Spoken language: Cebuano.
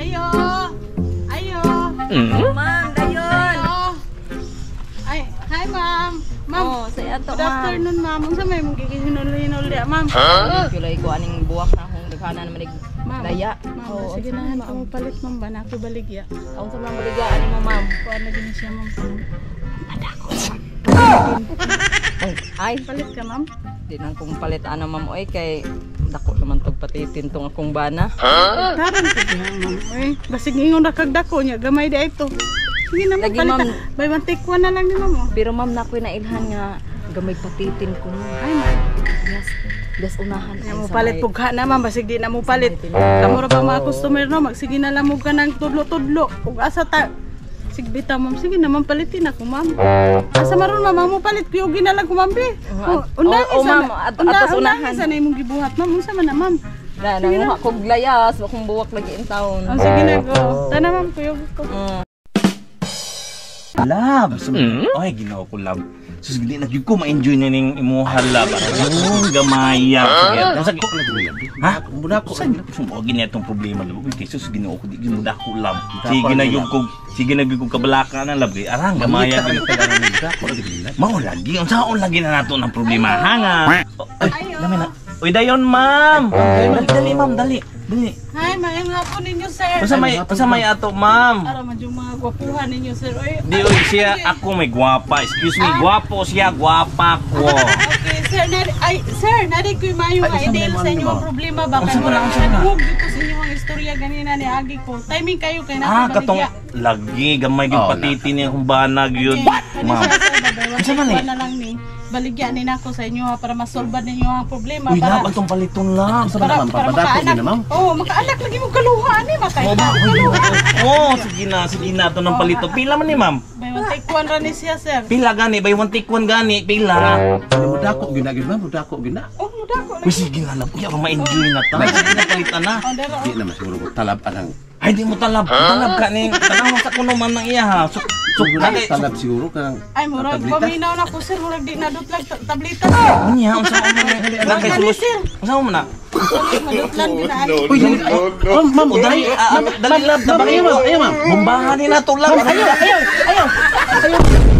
Ayo. Ayo. Ma'am, dayon. Ayo. Ay, hi ma'am. Ma'am, Oh, say ato, good ma'am. afternoon ma'am. Unsa may mong gigihinol-hinol diya, ma'am? Pilay ko aning buwak na akong daghanan naman Ma'am. laya. Ma'am, Oh, sige unsa na man, ka mo palit ma'am ba na ako baligya. Ang sa mga baligya ani mo, ma'am? Kuan na din siya ma'am. Ay, Palit ka ma'am? di nang kong palit ana, ma'am, oy, kay dako naman tog patitin tong akong bana. Taran ka diha ma'am. Oy, basig ingon ra kag dako nya gamay di ito. Sige na ma'am, Lagi, palit ma'am. na. Buy one take one na lang ni ma'am. Oh. Pero ma'am, nakoy nailhan nga gamay patitin ko no. Ay ma'am. Yes. Das unahan Nya ay mo sa palit may- pugha na ma'am, basig di na mo palit. sa may Kamo ra ba mga customer no, magsige na lang mo ka ng tudlo-tudlo. Ug asa ta Sige bitaw ma'am, sige naman palitin ako ma'am. Asa maron ma'am, mo palit kuyogin na lang ko ma'am be. Oh, Undangi oh, sa ma'am, atos undangi unahan. sa na imong gibuhat ma'am, unsa man na ma'am? Na nanguha kog layas, wa kong buwak lagi in town. Oh, sige na go. Tana ma'am, kuyog ko. Love. Ay, Ginoo ko, love. Sus, di na gyud ko ma-enjoy na ning imuha, love. Ang gamaya. Sige, Dako lagi nila. Ha? Mudako Sa mo gini atong problema, love. Uy, kay sus, Ginoo ko, di gyud mudako, love. Sige Dako na lagi, gyud ko, sige na gyud ko kabalaka na, love. Kay arang gamaya gyud. Dako lagi nila. Mao lagi, unsaon lagi na nato ng problema ha nga. Ay, Ayo. dami na. Uy, dayon, ma'am. Dali, dali, ma'am, dali. Dali. Hi, maayong hapon ninyo sir. Unsa may ato, ma'am? Ara man yung mga gwapuhan ninyo sir. Oy, Di oy siya ako may gwapa. Excuse me, gwapo siya, gwapa ko. Okay, sir, nari, ay, sir, nari ko'y mayo Ay, nga isa may i-deal sa mga inyo ang ano ba? problema ba? Unsa Kay man murag na, unsa man na? nadungog dito sa inyong istorya ganina ni Agi ko. Timing kayo kay Ah, nasa katong lagi gamay gyud Oh, patiti niya akong banag yun. Okay, Ma'am. kani siya sir, babay, Unsa man eh? na lang ni. Baligya ni nako sa inyo ha, para masolba ninyo ang problema Uy, para lab, atong paliton lang. Unsa para man, ma'am? para Papadako makaanak. gyud na, ma'am. Oo, makaanak lagi mo kaluha ni makay. Oh, oh, sige na ato ng palito. Pila man ni, ma'am? Buy one take one ra ni siya sir. Pila gani, buy one take one gani, pila. Ano, mudako gyud na gyud, ma'am, mudako gyud na. Oh, mudako Uy, lagi. sige na lab. Uy, ako ma-enjoy na ta. Sige na palitan na. Oh, dara. Di naman siguro ko talab anang. Ay, di mo talab. Talab ka ni. Tanaw sa kuno man ng iya ha. So, so, Siguro kagay. talab siguro kang Ay, murag tablita. paminaw na ko sir, murag di nadutlag tablita. Unya, unsa man na? Lang kay solusyon. Unsa man na? Madutlan gyud na ani. Uy, dali, ay, ma'am, ma'am, O, dali, dali lab, ma'am, ayaw, ma'am, ayaw, ma'am. Bombahan ni nato lang. Ayaw, ayaw, ayaw. Ayaw.